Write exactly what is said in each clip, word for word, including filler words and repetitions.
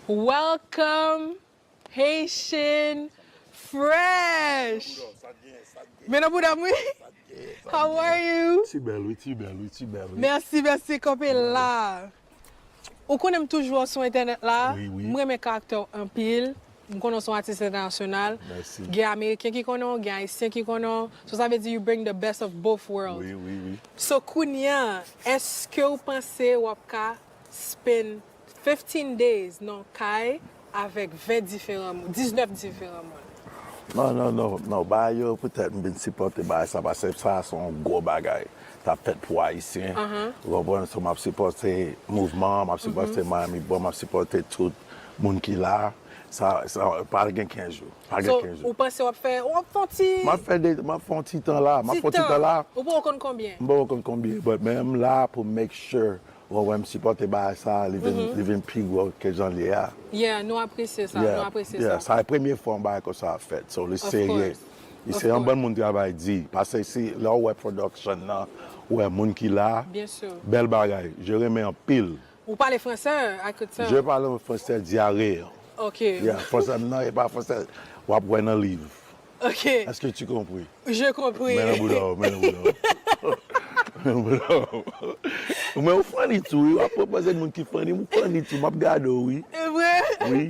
Welcome Haitian Fresh. Men nan bouda m wi. How are you? Ti bèl wi, ti bèl wi, ti bèl wi. Mèsi, mèsi, kanpe la. Ou konnen m toujou wè w sou entènèt la. Wi, wi. M renmen karaktè w anpil. M konnen w se yon atis entènasyonal. Mèsi. Gen ameriken ki konnen w, gen ayisyen ki konnen w. So sa vle di you bring the best of both worlds. Wi, wi, wi. So kounye a, èske w panse w ap ka spend fifteen days nan yon kay avèk ven diferan moun, diznèf diferan moun? Non, non, non, non. Bagay yo, poutèt m vin sipòte bagay sa, paske sa se yon gwo bagay. T ap fèt pou Ayisyen. Ou konprann? So, m ap sipòte mouvman an, m ap sipòte Miami Bon, m ap sipòte tout moun ki la. Sa, sa, pa gen kenz jou. Pa gen kenz jou. So, ou panse w ap fè, w ap fè yon ti. M ap fè de, m ap fè yon ti tan la. M ap fè yon ti tan la. Ou poko konn konbyen? M poko konn konbyen, but men m la pou make sure Ou wè m sipòte bagay sa, li vin, li vin pi gwo ke jan l ye a. Yeah, nou apresye sa, nou apresye sa. Yeah, sa e premye fwa yon bagay konsa ap fèt. So, li serye. Li se yon bann moun travay di. Paske si, lè w wè production nan, ou wè moun ki la, bèl bagay. Je renmen anpil. Ou pale fransè, I could tell. Je parle français diarrhée. Ok. Yeah, fransè m nan, e pa fransè w ap wè nan liv. Ok. Est-ce que tu compris? Je compris. Men nan bouda w, men nan bouda w. Men nan bouda w. Men ou funny tou, wi. W ap pran pòz moun ki funny, ou funny tou. M ap gade w, wi. E vre? Wi.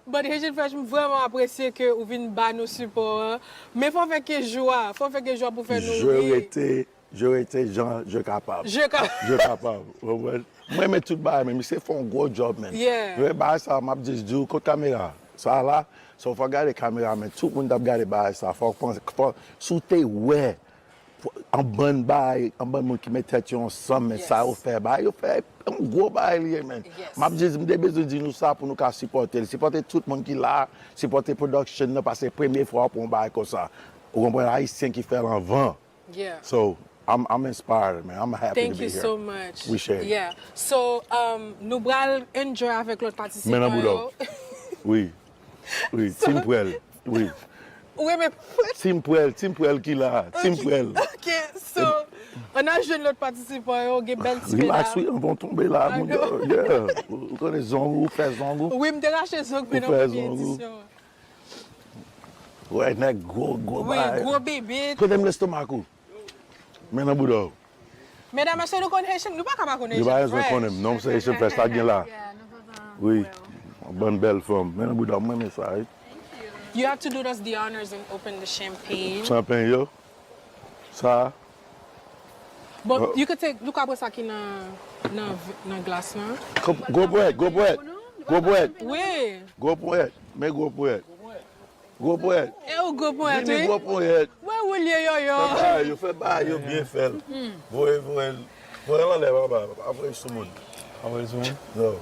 But Haitian Fresh, m vrèman apresye ke ou vin ba nou sipò an. Men fò w fè kenz jou a. Fò w fè kenz jou a pou fè nou ri. Je rete, je rete jan je kapab. Je ka. Je kapab. Ou konprann? Mwen renmen tout bagay, men misye fè yon gwo djòb, men. Yeah. Bagay sa, m ap just di w, kot kamera? Sa la, so fò gade kamera, men tout moun t ap gade bagay sa, fò, fò, si w te wè, an bann bagay, an bann moun ki met tèt yo ansanm, men sa yo fè, bagay yo fè, yon gwo bagay li ye, men. M ap just, m te bezwen di nou sa pou nou ka sipòte l. Sipòte tout moun ki la, sipòte production nan, paske premye fwa w ap wè yon bagay konsa. Ou konprann, Ayisyen ki fè l anvan. Yeah. So, I'm, I'm inspired, man. I'm happy to be here. Thank you so much. We share. Yeah. So, um, nou pral enjoy avèk lòt patisipan yo. Men nan bouda w. Wi. Wi, Team Pwèl. Wi. Ou renmen Pwèl? Team Pwèl, Team Pwèl ki la. Team Pwèl. Ok, so, ann al jwenn lòt patisipan yo, gen bèl ti medam. Relax, wi, anvan w tonbe la, moun yo, yeah. Ou konnen zong ou, fè zong ou. Wi, m te rache zong mwen nan premye edisyon an. Wè nèg gwo, gwo bagay. Wi, gwo bibit. Kote m lestomak ou? Men nan bouda w. Medam, èske nou konn Haitian? Nou pa ka pa konn Haitian Fresh. Yo pa bezwen konnen m non, m se Haitian Fresh, sa k gen la. Wi. Bann bèl fanm. Men nan bouda w, m renmen sa, wi. You have to do us the honors and open the champagne. Champagne yo? Sa? Bon, you could take, nou ka pran sa ki nan, nan, nan glas lan. Gwo pwèt, gwo pwèt. Gwo pwèt. Wi. Gwo pwèt. Men gwo pwèt. Gwo ponyèt. E ou gwo ponyèt, wi. Vini gwo ponyèt. Wè ou lye yòyò. Fè bagay yo, fè bagay yo byen fè l. Voye, voye l. Voye l anlè, papa. Pa voye sou moun. Pa voye sou moun? Non.